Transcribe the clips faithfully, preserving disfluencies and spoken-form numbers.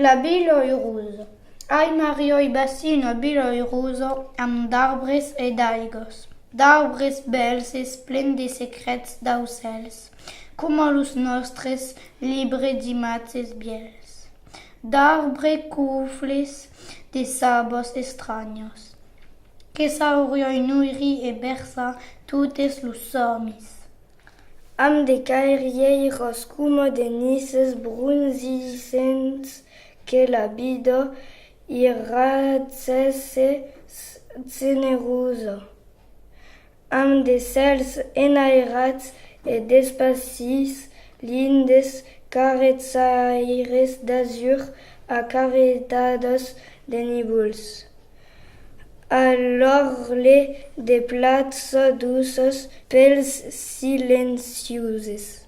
La vila urosa. Ai mariai bastida una vila urosa amb d'arbres e d'aigas, d'arbres bèls e plens de secrets d'aucèls, coma los nòstres libres d'imatges vièlhs, d'arbres cofles de sabas estranhas, que sauriai noirir e berçar totes los sòmis. Amb de carrièiras coma de nises bronzissents que la vida i ragèsse generosa, amb de cèls enairats e d'espacis lindes carrejaires d'azur acaretadas de nívols. A l'orle de plaças doças, pèls silencioses,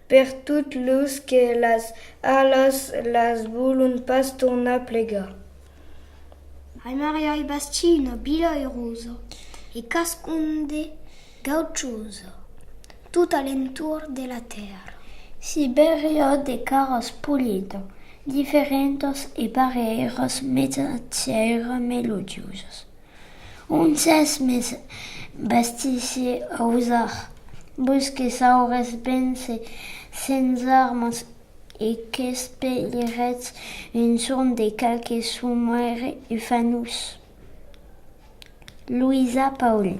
per tot los que las alas las vòlon pas tornar plegar. Ai mariai bastida una vila urosa e cascon de gauchosa, tot a l'entorn de la tèrra. S'i veriá de caras polidas, diferentas e parièras, messatgièras melodiosas. Ont sètz mes bastissèrs ausards, vos que sauretz véncer sens armas e qu'espelheretz un jorn de qualque somaire ufanós? Loïsa Paulin.